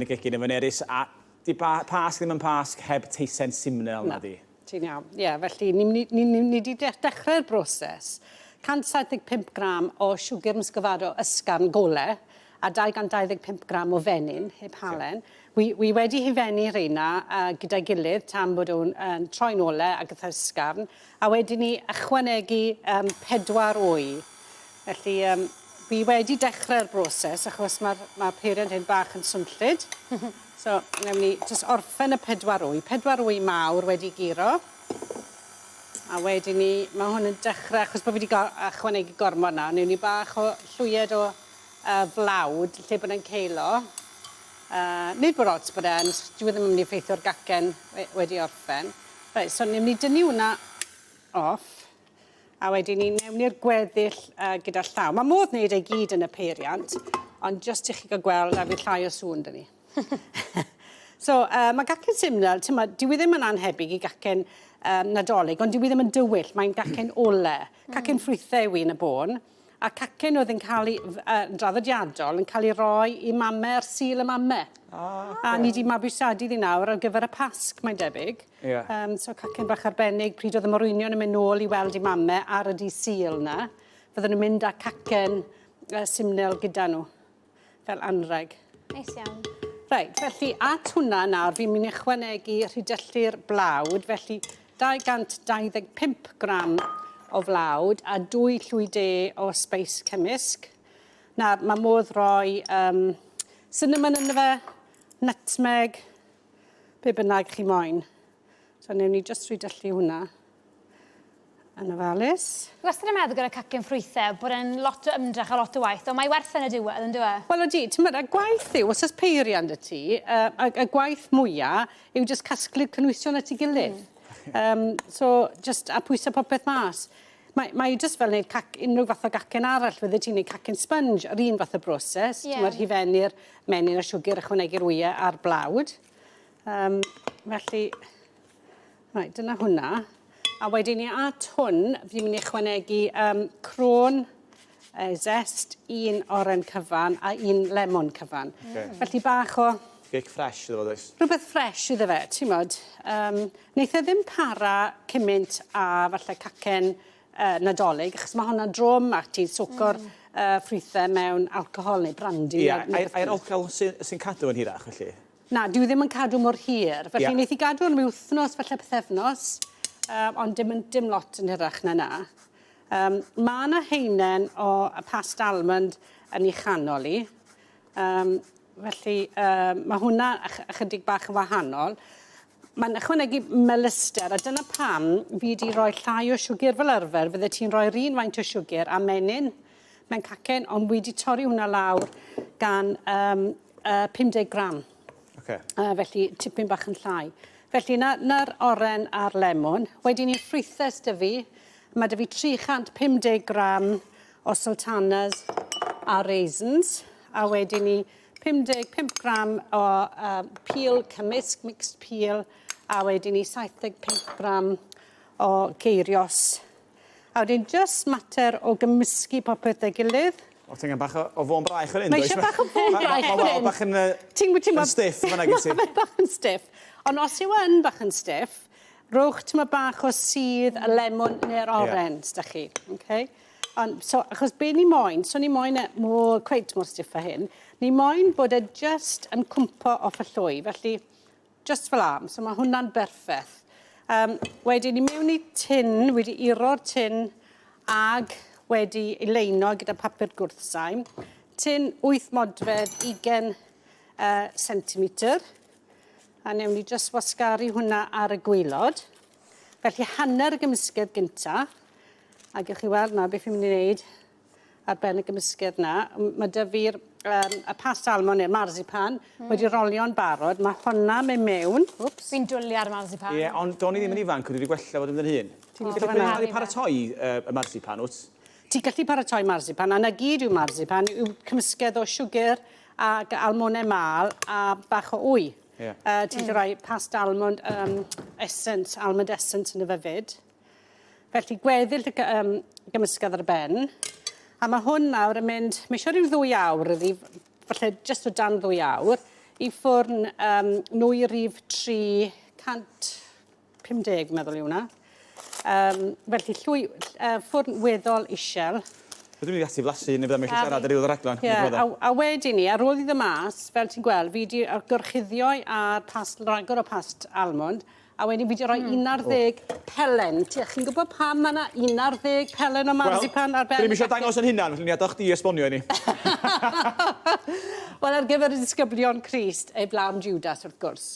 Yn y gegin efo Nerys a 'di ba- Pasg ddim yn Pasg heb teisen simnel Na. nadi? Ti'n iawn. Ie, felly ni ni ni ni ni 'di de- dechrau'r broses. 175 gram o siwgr muscovado ysgafn gole a 225 gram o fenyn heb halen. Wi wi wedi hufennu rheina yy gyda'i gilydd tan bod o'n yn troi'n ole ag itha ysgafn a wedyn 'ny ychwanegu yym pedwar wy. Felly yym fi wedi dechrau'r broses achos ma'r ma' peiriant hyn bach yn swnllyd. So newn ni jyst orffen y pedwar wy. Pedwar wy mawr wedi guro. A wedyn 'ny ma' hwn yn dechre achos bo' fi 'di go- ychwanegu gormod nawr newn ni bach o llwyed o yy flawd lle bod e'n ceulo. Yy nid bod ots bod e yn dyw e ddim yn mynd i effeithio'r gacen we- wedi orffen. Reit so newn ni dynnu wnna off. A wedyn ni mewn i'r gweddill uh, gyda llaw. Mae modd wneud ei gyd yn y peiriant, ond jyst i chi gael gweld a fydd llai o sŵn dyn ni. so, uh, mae gacen simnel, ti'n ma, dyw e ddim yn anhebyg i gacen um, Nadolig, ond dyw e ddim yn dywyll, mae'n gacen ole. Cacen ffrwythau yw un y bôn. A cacen oedd yn cael ei, uh, yn draddodiadol, yn cael ei roi i mame ar Sul y Mame. Ah, okay. A ni wedi mabwysiadu ddi nawr ar gyfer y Pasg, mae'n debyg. Yeah. So cacen bach arbennig, pryd oedd y morwynion yn mynd nôl i weld i mame ar y dydd Sul na, fydden nhw'n mynd â cacen simnel gyda nhw, fel anreg. Neis iawn. Reit, felly at hwnna nawr, fi'n mynd i ychwanegu rhydyllu'r blawd, felly 225 gram o flawd a dwy llwy de o sbeis cymysg. Nawr, mae modd rhoi um, cinnamon ynddo fe, nutmeg, be bynnag chi moyn. So newn ni jyst rhydyllu hwnna yn ofalus. Fi wastad yn meddwl gyda cacen ffrwythau bod e'n lot o ymdrech a lot o waith, ond mae werth e yn y diwedd, yn dyw e? Wel odi, t'mod, y gwaith yw, os oes peiriant 'da ti, yy y y gwaith mwya yw jyst casglu'r cynwysion at 'i gilydd. Hmm. Yym so jyst a pwyso popeth mas. Mae mae jyst fel neud cac- unryw fath o gacen arall, fydde ti'n neud cacen sponge, yr un fath o broses. Ie. T'mod hufennu'r menyn a siwgr, ychwanegu'r wye a'r blawd. Yym felly reit dyna hwnna. A wedyn ni at hwn fi'n mynd i ychwanegu yym crôn yy zest, un oren cyfan a un lemon cyfan. Oce. Felly bach o Gic ffresh iddo fo does? Rhywbeth ffresh iddo fe, t'mod. Yym neith e ddim para cymint a falle cacen yy Nadolig achos ma' honna'n drwm a ti'n soco'r yy ffrwythe mewn alcohol neu brandy. Ie, ai ai'r alcohol sy sy'n cadw yn hirach felly? Na, dyw e ddim yn cadw mor hir. Felly yeah. wneith i gadw am ryw wythnos, falle pythefnos, um, ond dim, dim lot yn hirach na na. Um, mae yna heinen o past almond yn ei chanol i. Um, felly um, mae hwnna ychydig bach yn wahanol. Mae'n ychwanegu melyster, a dyna pam fi wedi rhoi llai o siwgr fel arfer. Fydde ti'n rhoi'r un faint o siwgr a menyn mewn cacen, ond wedi torri hwnna lawr gan um, 50 gram. Oce. Felly tipyn bach yn llai. Felly 'na 'na'r oren a'r lemwn. Wedyn 'ny ffrwythe s'da fi. Ma' 'da fi 350 gram o sultanas a raisins. A wedyn 'ny 55 gram o yy peel cymysg, mixed peel, a wedyn 'ny 75 gram o geirios. A wedyn jyst mater o gymysgu popeth 'da'i gilydd. O ti angen bach o o fôn braich fan 'yn does? Mae eisiau bach o fôn braich fan 'yn. Ma' bach yn yy Ti'n ti'n yn stiff yn fan 'na gyd ti. Ma' fe bach yn stiff. Ond os yw e yn bach yn stiff, rhowch tymed bach o sudd y lemwn neu'r oren yeah. 'da chi. Okay? Ond so achos be ni moyn, so ni moyn e mor cweit mor stiff â hyn. Ni moyn bod e jyst yn cwmpo off y llwy. Felly Just fel 'a. So ma' hwnna'n berffeth. Yym wedyn i mewn i tin, wedi iro'r tin ag wedi ei leino gyda papur gwrthsaim. Tin 8 modfedd 20 uh, centimetr. A newn ni just wasgaru hwnna ar y gwaelod. Felly hanner y gymysgedd gynta. A gewch chi weld nawr beth fi'n mynd i wneud ar ben y gymysgedd 'na. Ma' 'da fi'r yym y past almond neu'r marzipan wedi rolio'n barod. Ma' honna myn' mewn. Wps. Fi'n dwli ar marzipan. Ie, ond do'n i ddim yn ifanc, dwi 'di gwella fod yn fy hŷn. Ti'n licio fe nawr? Ti'n gallu paratoi yy y marzipan wt? Ti'n gallu paratoi marzipan, a 'na gyd yw marzipan, yw cymysgedd o siwgr ag almone mâl a bach o wy. Ie. Yy ti'n gallu rhoi past almond yym essence, almond essence ynddo fe 'fyd. Felly gweddill y um, gymysgedd ar y ben. A mae hwn nawr yn mynd, mae eisiau rhyw ddwy awr iddi, falle jyst o dan ddwy awr, I ffwrn um, nwy rif 350, meddwl yw hwnna. Um, felly, llwy, uh, ffwrn weddol isiel. Dwi'n mynd i ati flasu neu byddai'n gallu siarad ar diwedd y rhaglen. Ie, a, a wedyn ni, ar ôl iddo mas, fel ti'n gweld, fi wedi gorchuddio ar past, ragor o past almond, a wedyn fi wedi rhoi 11 pelen. Ti, chi'n gwybod pam mae yna 11 pelen o marzipan ar ben? Dwi'n eisiau dangos yn hunan, felly ni adael chdi esbonio i ni. Wel, ar gyfer y disgyblion Crist, eblaw am Judas, wrth gwrs.